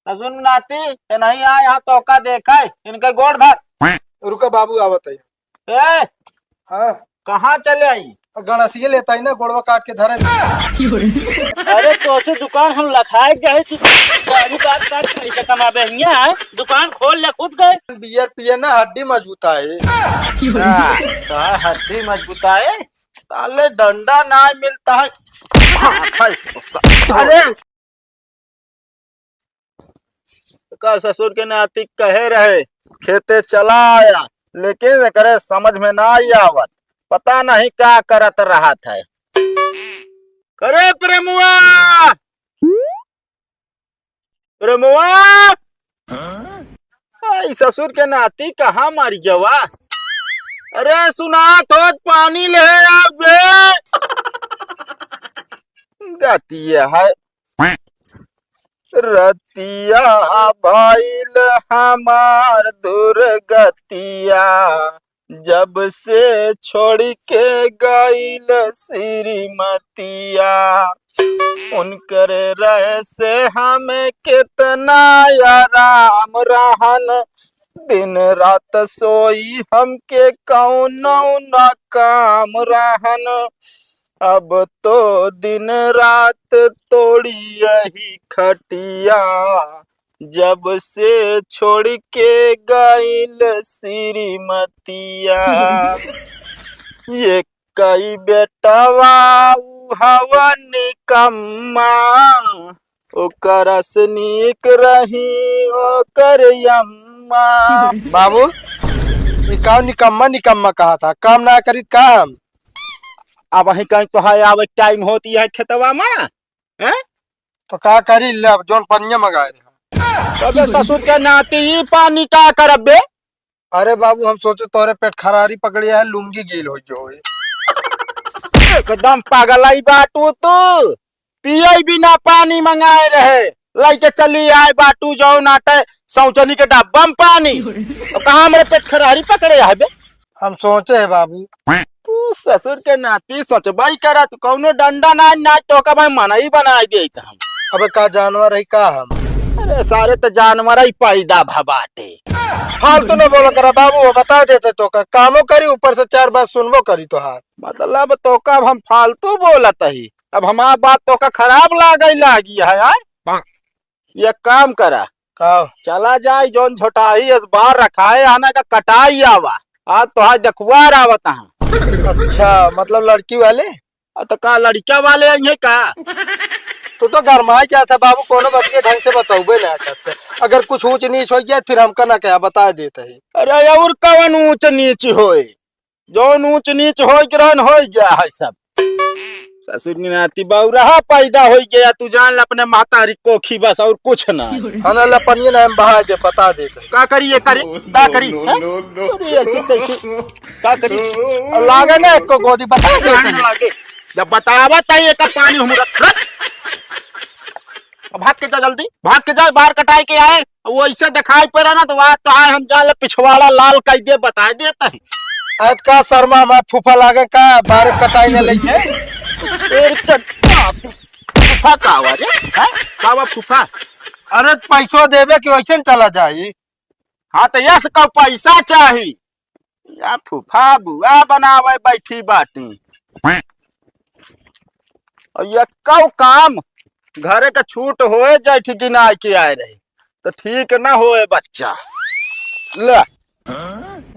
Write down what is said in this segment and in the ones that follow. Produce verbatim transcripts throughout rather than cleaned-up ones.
ससुर नाती, ये नहीं आए, यहाँ तोका देखा है, इनके गोड़ धर। रुका बाबू, आवत है। ए, हाँ। कहाँ चले आई? गणसिए लेता ही ना, गोड़वा काट के धरे। अरे तोसे दुकान हम लखाए जाए, तू गाड़ी बात कर, पैसा कमाबे हियाँ है, दुकान खोल ले खुद गए। बियर पिए ना, हड्डी मजबूता है। अच्छा, तो हड्डी मजबूता है, ताले डंडा ना मिलता है। अरे का ससुर के नाती कहे रहे, खेते चला आया, लेकिन एकरे समझ में ना आई आवत, पता नहीं का करत रहत है। करे प्रेमुआ, प्रेमुआ, आई ससुर के नाती कहाँ मारी गवा? अरे सुनात होत पानी ले आवे। गतिया है। रतिया भइल हमार दुर्गतिया, जब से छोड़ के गइल श्रीमतिया। उनकर रहे से हमें कितना आराम रहन, दिन रात सोई हमके कौनो न काम रहन। अब तो दिन रात तोड़ी यही खटिया, जब से छोड़ के गइल श्रीमतिया। ये कई बेटवा उ हवा निकम्मा, ओकर से नीक रही ओकर अम्मा। बाबू, ई का निकम्मा निकम्मा कहा था, काम ना करी काम। अब वहीं कहीं तो है, आवे टाइम होती है खेतवा में, हैं? तो का करी, ले अब जौन पनिया मंगाए रहे। अबे ससुर के नाती, ई पानी का करब बे? अरे बाबू, हम सोचे तोरे पेट खरारी पकड़ी है, लुंगी गील हो गयो होई। एकदम पागल आई बाटू तू, पिए बिना पानी मंगाए रहे, लइके चली आए बाटू जौन आटे सौचनी के डब्बा में पानी। अब कहाँ हमरे पेट खरारी पकड़े है बे? हम सोचे है बाबू। तू ससुर के नाती सोचबा ही करा, तू कौनो डंडा ना, ना तो का भाई मनई बनाई देत हम। अबे का जानवर है का हम? अरे सारे तो जानवर ही पैदा भा बाटे। फालतू न बोला करा बाबू, वो बता देते तो का कामो करी, ऊपर से चार बात सुनबो करी तोहार। मतलब तो का अब हम फालतू बोलत ही, अब हमार बात तो का खराब लागे लागी है यार। एक काम करा, का? चला जाए, जौन झोटाही इस बार रखाए आना का कटाई आवा, आज तो आज देखुआर आवत हैं। अच्छा, मतलब लड़की वाले? आ, तो का लड़का वाले आई है का? तू तो गरमाई जात है बाबू, कोनो बतिया ढंग से बतौबे ना करते। अगर कुछ ऊंच नीच हो गया, फिर हमका ना कहा, बता देते हैं। अरे, और कौन ऊंच नीच होए? जौन ऊंच नीच होए के रहन, होए गया है सब। ससुर के नाती बौरहा पैदा हो गया, तू जान ले अपने महतारी कोखी बस, और कुछ ना। खाना ला पनिया ना हम बहा दे, बता देते हैं। का करी ये करी? का करी? हैं? अरे, ऐसे कैसे? का करी? और लागे ना एक को गोदी, बता देते हैं। लागे। जब बतावा तई एक पानी हम रख, रख। अब भाग के जा जल्दी, भाग के जा, बार कटाए के आए। वो ऐसे दिखाई पड़ा ना, तो वहाँ तो आए, हम जान ले पिछवाड़ा लाल कर दे, बता देता है। आज का शर्मा हमार फूफा लागे का, बार कटाई न लेके? तेरे चट्टा फूफा का हुआ रे? हैं? का हुआ फूफा? अरे पैसो देबे कि वैसे न चला जाई? हाँ, तो यस का पैसा चाही। या फूफा बुआ बनावे बैठी बाटी। और यक्कौ काम घरे का छूट होए, जैठ गिनाए के आए रहे, तो ठीक ना होए बच्चा। ले।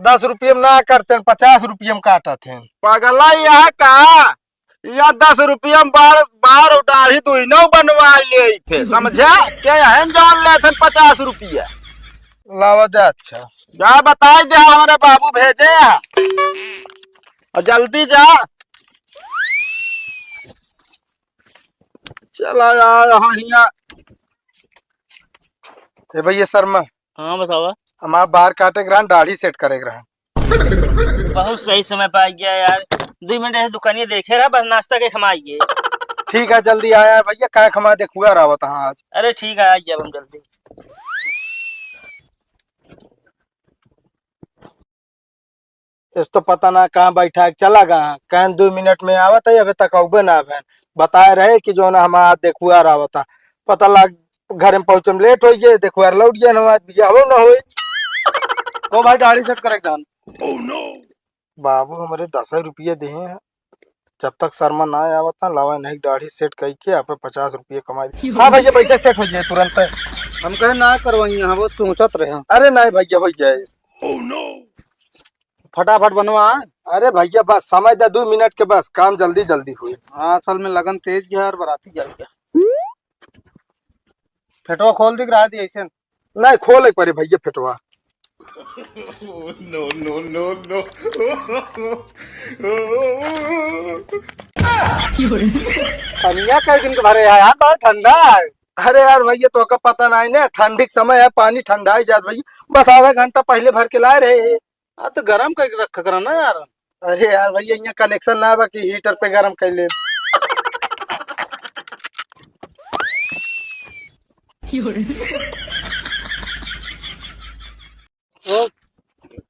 दस रुपये में ना काटते हैं, पचास रुपये में काटत हैं। पगला यह का? या दस रुपया में बार, बार और दाढ़ी दुइनो बनवा ले थे, समझा? क्या है जौन लेथन पचास रुपया? लावा दे, अच्छा। जा बताई दे, हमारे बाबू भेजे हैं। और जल्दी जा। चला आ, यहाँ, हियाँ। ए भैया शर्मा। हाँ, बतावा। हमार बार काटे के रहन, दाढ़ी सेट करे के रहन। बहुत सही समय पे आ गया यार। दुइ मिनट ऐसे दुकानिया देखे रहा, बस नाश्ता के हम आइए। ठीक है, जल्दी आया है भैया, काहे खमा देखुआ रहा होता आज। अरे ठीक है, आ गया हम जल्दी। इस तो पता ना कहाँ बैठा है, चला गया। कहन दुइ मिनट में आवत है, अबे तक अउबे ना भैन। बताए रहे कि जो ना हमारा देखुआ रहा होता, पता लग घर में पहुँचे में लेट होइ गए, देखो यार लौट गया ना, आज बिया हो ना होए। ओ भाई, दाढ़ी सेट करे के रहन। बाबू हमरे दस रुपये दिए हैं, जब तक शर्मा ना आवत ना, लावा नहीं दाढ़ी सेट कई के आप पचास रुपये कमाई। हाँ भैया, बैठे, सेट हो जाए तुरंत। हम कहे ना करवाइए, हाँ, वो सोचत रहे। अरे नहीं भैया, हो जाए। फटाफट बनवा। अरे भैया, बस समय दे, दो मिनट के, बस काम जल्दी जल्दी हुई। हाँ, असल में लगन तेज गया और बराती जल गया। फेटवा खोल दिख रहा है ऐसे। नहीं, खोले के पड़े भैया फेटवा। No, no, no, no। पनिया कई दिन के भरे है यार, बहुत ठंडा है। अरे यार भैया, तोका पता नहीं ना, ठंडी के समय है, पानी ठंडा ही जात भैया। बस आधा घंटा पहले भर के लाए रहे हैं। हाँ, तो गरम करके रखा करा ना यार। अरे यार भैया, यहाँ कनेक्शन ना बा कि हीटर पे गरम कर ले। ओ,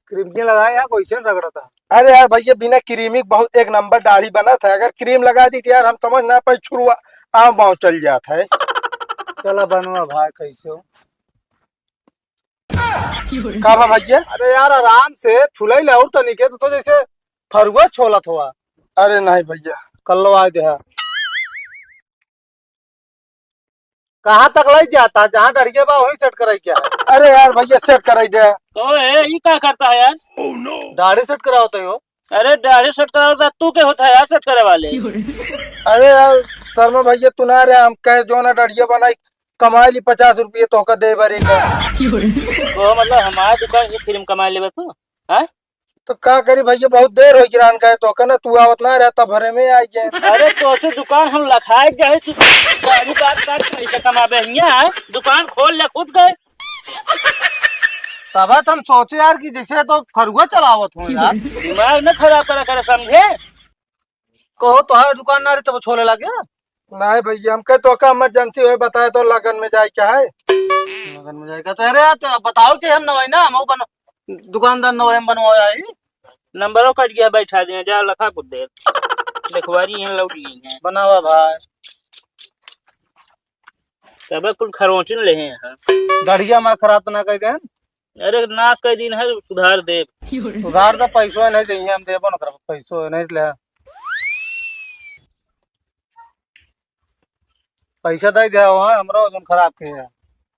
क्रीम के लगाए यार, कैसे रगड़ा था? अरे यार भैया, बिना क्रीमी बहुत एक नंबर दाढ़ी बना था, अगर क्रीम लगा दी तो यार हम समझ ना पाई, छुरुआ आम बाँव चल जात है। चला बनवा भाई, कैसे हो? का बा भैया? अरे यार, आराम से फुलैले और तनी के, तो, तो जैसे फरुआ छोलत हुआ। अरे नहीं भैया। कल्लो आए देहा। कहाँ तक लई जाता? जहाँ डरिया बा, वहीं सेट कराई क्या है? अरे यार भैया, सेट कराई दे। तो ए, ई का करता है यार? दाढ़ी सेट करावत हो? अरे, दाढ़ी सेट करावत, तू के होता है यार सेट करे वाले? अरे यार, शर्मा भैया, तू ना रहे, हम कहे जो ना डरिया बनाई, कमाई ली पचास रुपये तोहका दे बरे का। तो मतलब हमारे दुकान से फ्री में कमाई लेबे तू? हैं? तो का करी भैया, बहुत देर हो गिरान गए तोहका ना, तू आवत ना रहे, तब भरे में आई गए। अरे, तो ऐसे दुकान हम लखाए गए, तू गाड़ी बात बात पैसा कमाबे हियाँ, हैं? दुकान खोल ले खुद गए। तब हम सोचे यार कि जैसे तो फरुआ चलावत हो यार। दिमाग न खराब करा करे, समझे? कहो, तोहार दुकान ना रही, तब छोले लागे। नहीं भैया, हम कहे तो का इमरजेंसी होए, बताए तो लगन में जाए क्या है? लगन में जाए क्या? तो अरे, तो बताओ कि हम नवाई ना, हम बन-, दुकानदार नवाई हम बनवाए आई। नंबरों कट गया, बैठा दिया, जा लखा कुछ देर। देखवारी हैं, लौट गई हैं। बनावा भाई। तब कुल खरोंचिन ले हैं यहाँ। दढ़िया मार खराब तो ना कह गए? अरे, नाश कर दिन है, सुधार देब। सुधार दा, पैसो नहीं देंगे हम, देबो न करब, पैसो नहीं ले। पैसा दे दे हो, हमरो जौन खराब के है।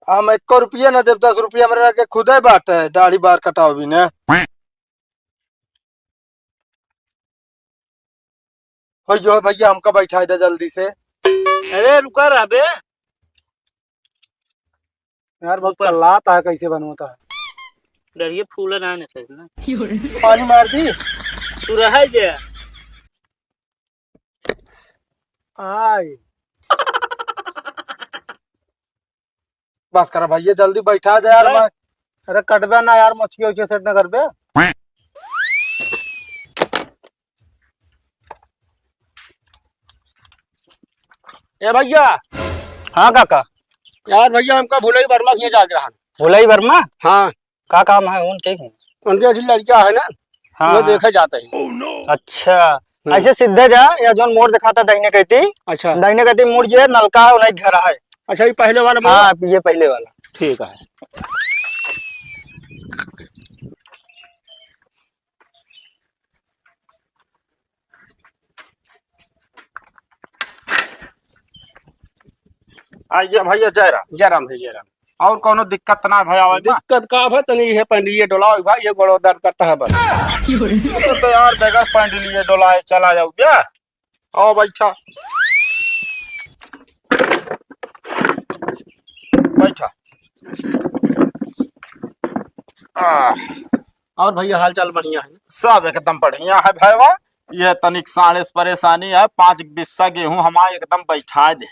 हम एको रुपया ना देब, दस रुपया हमरे लगे खुदे बाटे, दाढ़ी बार कटाओ भी ने। हो जो भैया, हमका बैठा दे जल्दी से। अरे रुका रहा बे। यार, बहुत ऊपर। कल्लाता है, कैसे बनवाता है? डरिए फूला ना ने सही ना। पानी मार दी। तू रह जे। आय। बस करा भैया, जल्दी बैठा दे यार। अरे। मैं अरे कटबे ना यार, मछिया उछिया सेट ना करबे। ए भैया। हाँ काका। यार भैया, हमका भुलई वर्मा के यहाँ जाके रहन। भुलई वर्मा? हाँ। का काम है उनके? उनके अभी लड़का है ना, हाँ, वो हाँ। देखे जाते हैं। अच्छा, हम्म। ऐसे सीधे जा, या जौन मोड़ दिखाता दाहिने कहती, अच्छा। दाहिने कहती मुड़ जे, नलका है, उन्हीं घर है। अच्छा, ये पहले वाला मोड़? हाँ, ये पहले वाला। ठीक है। आइए भैया, जय राम। जय राम भैया, जय राम। और कोनो दिक्कत ना भैया, आवे में? दिक्कत का भा, तनी ये पैंडलिए डोलाओ भाई, ये गोड़ो दर्द करता है बस। अरे तो यार, बगैर पैंडलिए डोलाए चला जाओ क्या? आओ बैठा, बैठा। आह। और भैया, हाल चाल बढ़िया है ना? सब एकदम बढ़िया है भैया। ये तनिक साढ़े से परेशानी है, पाँच बिस्सा गेहूं हमारे एकदम बैठा दे।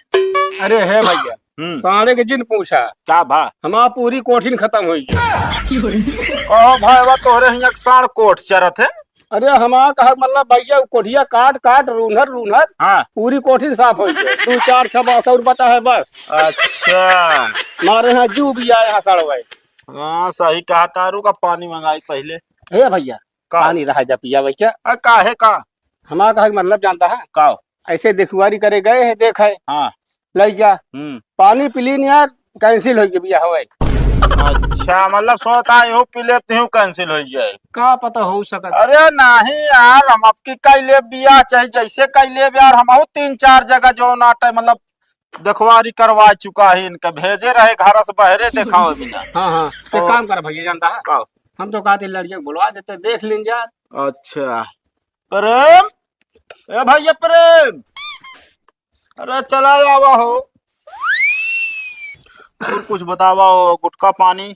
अरे हे भैया, हम्म। साढ़े के जिन पूछा। का भा? हमार पूरी कोठिन खत्म होई गई। कहो भैया, तोहरे हियां के साढ़ कोठ चरत है? अरे हमार कहा मतलब भैया, कोठिया काट काट, रून्हत रून्हत, हाँ। पूरी कोठिन साफ होई गई। दो चार छह बास और बचा है बस। अच्छा। मारे यहाँ जू भी आए यहाँ सड़वाए। हाँ, सही कहा तारू का, पानी मंगाई पहले। हे भैया, का? पानी रहा जा पिया भाई क्या? आ, काहे का? हमारा कहा कि मतलब जानता है? का? ऐसे देखुआरी करे गए हैं, देख है। हाँ। लई जा। हम्म। पानी पी लीन यार, cancel होइ गया बियाह होए। अच्छा, मतलब सोता यूं पी लेते हूँ, cancel होइ जाए। का पता हो सकत। अरे नहीं यार, हम अबकी कइ लेब बियाह, चाहे जैसे कइ लेब यार, हमहू तीन चार जगह जो नाटे, मतलब देखवारी करवा चुका है इनका, भेजे रहे घर से बहरे देखावे बिना। हाँ, हाँ, तो तो काम कर भैया, जानता है? का? हम तो कहते लड़कियों को बुलवा देते, देख लीन जा। अच्छा, प्रेम, ए भैया प्रेम, अरे चला आवा हो, और कुछ बतावा हो, गुटखा पानी।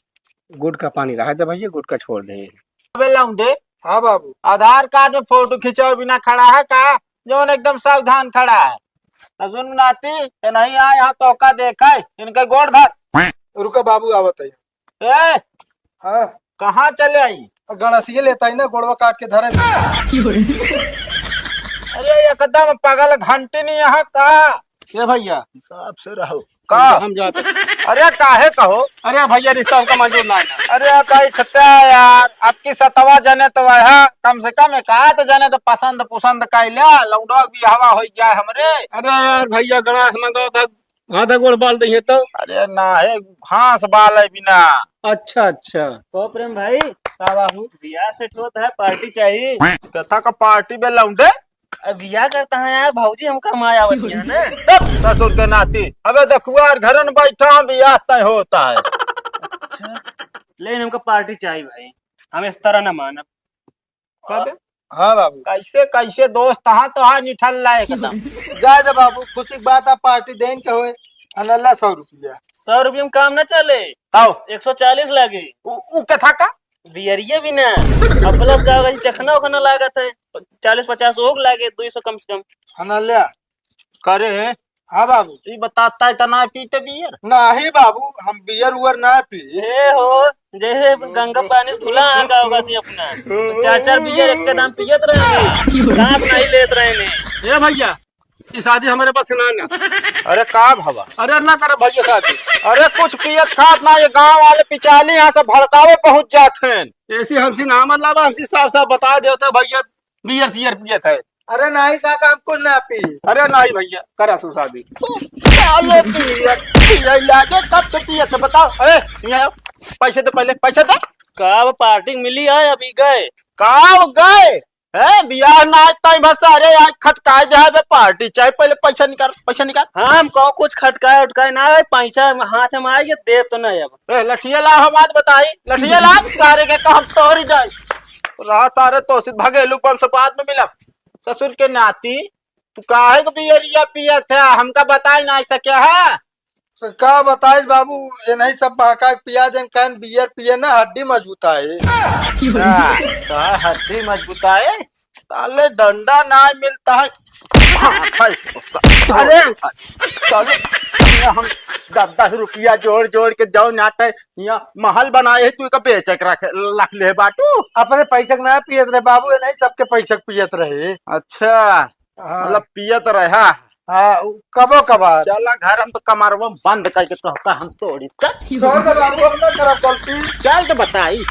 गुटखा पानी रहा दे भैया, गुटखा छोड़ दे। अबे लौंडे, हाँ बाबू। आधार कार्ड में फोटो खिंचावे बिना खड़ा है का, जौन एकदम सावधान खड़ा है? तो सुन नाती, ये नहीं आए यहाँ तो का देखे, इनके गोड़ धर। रुका बाबू, आवत है। ए, हाँ। कहाँ चले आई? गणसिए लेता ही ना, गोड़वा काट के धरे। अरे एकदम पागल घंटी नहीं यहाँ का। ए भैया, हिसाब से रहो। का? हम जाते। अरे काहे कहो? अरे भैया, रिश्ता हमका मंजूर ना है। अरे बैठते यार, अबकी सतवा जने तो वह, कम से कम एक आध जने तो पसंद पुसंद कर लिया, लौंडो भी हवा हो जाए हमरे। अरे यार भैया, गणेश मंगाओ था, हाथ गोड़ बाल दइहे तो। अरे ना है, घास बाल है बिना। अच्छा, अच्छा। तो प्रेम भाई, का बाबू? बियाह सेट होता है, पार्टी चाहिए। कथा का पार्टी बे लौंडे? अब बियाह करता है यार, भौजी हमका माया आवत है ना। तब ससुर के नाती। अबे देखुआ यार, घरन बैठा हम, बियाह तय होता है। अच्छा, लेकिन हमका पार्टी चाहिए भाई, हम इस तरह ना मानब। का बे? हाँ बाबू। कैसे, कैसे दोस्त, हाँ तो हाँ निठल्ला एकदम। जाए दे बाबू, खुशी की बात, आप पार्टी देन के होए। अनल्ला सौ रुपया। सौ रुपया में काम ना चले। ताओ। एक सौ चालीस लागे। उ, उ कथा का? बियरिया भी ना। अब प्लस का होगा, चखना उखना लागत है। चालीस पचास ओग लागे, दो सौ कम से कम। अनल्ला। करे है? हाँ बाबू। ई बताता है, तना पीते बियर? नहीं बाबू, हम बियर उयर ना पी। ए हो, जैसे गंगा पानी से धुला आगा होगा थी अपना। चार चार बियर एक के दाम पियत रहेंगे, सांस नहीं लेत रहेंगे। ए भैया, ये शादी हमारे पास ना ना। अरे का भवा? अरे ना कर भैया शादी। अरे कुछ पियत खात ना, ये गांव वाले पिचाली यहाँ से भड़कावे पहुंच जात हैं। ऐसे हमसे ना मतलब, हमसे साफ साफ बता देता भैया, बियर सियर पियत है। अरे नहीं काका, हम कुछ ना पी। अरे नहीं भैया, करा तू शादी। साले पियर, पियर लागे, कब से पियत है, बताओ। ए, यहाँ आओ। पैसे दे पहले, पैसे दे। का वो पार्टी मिली है, अभी गए? का वो गए? हैं, बियाह ना आज ताई बस, अरे आज खटकाए दे बे, पार्टी चाहे, पहले पैसा निकाल, पैसा निकाल। हाँ, हम कहूँ कुछ खटकाए उटकाए ना है, पैसा हाथ में आए, ये देब तो नहीं अब। ए, लठिया ला, हम बात बताई, लठिया ला, सारे के काम तोड़ जाए। रहा सारे तो सिर्फ भगेलू पन से बाद में मिला। ससुर के नाती, तू काहे को बियरिया पियत है? हमका बताई ना सके है? तो का बताई बाबू, ये नहीं सब महका के पिया जन कहन बियर पिए ना, हड्डी मजबूत आए। अच्छा, तो हड्डी मजबूत आए, ताले डंडा ना मिलता है। अरे, चलो, हम दस दस रुपया जोड़ जोड़ के जाओ नाटे, यहाँ महल बनाए है, तू का बेचे के रख, रख ले बाटू। अपने पैसे के ना पियत रहे बाबू, ये नहीं सबके पैसे के पियत रहे। अच्छा, हाँ। मतलब पियत रहे, हाँ? हाँ, उ कबो कभार। चला घर हम तो कमरवा बंद करके तो का हम तोड़ी। चल। छोड़ दे बाबू, हम ना करब गलती। चल तो बताई।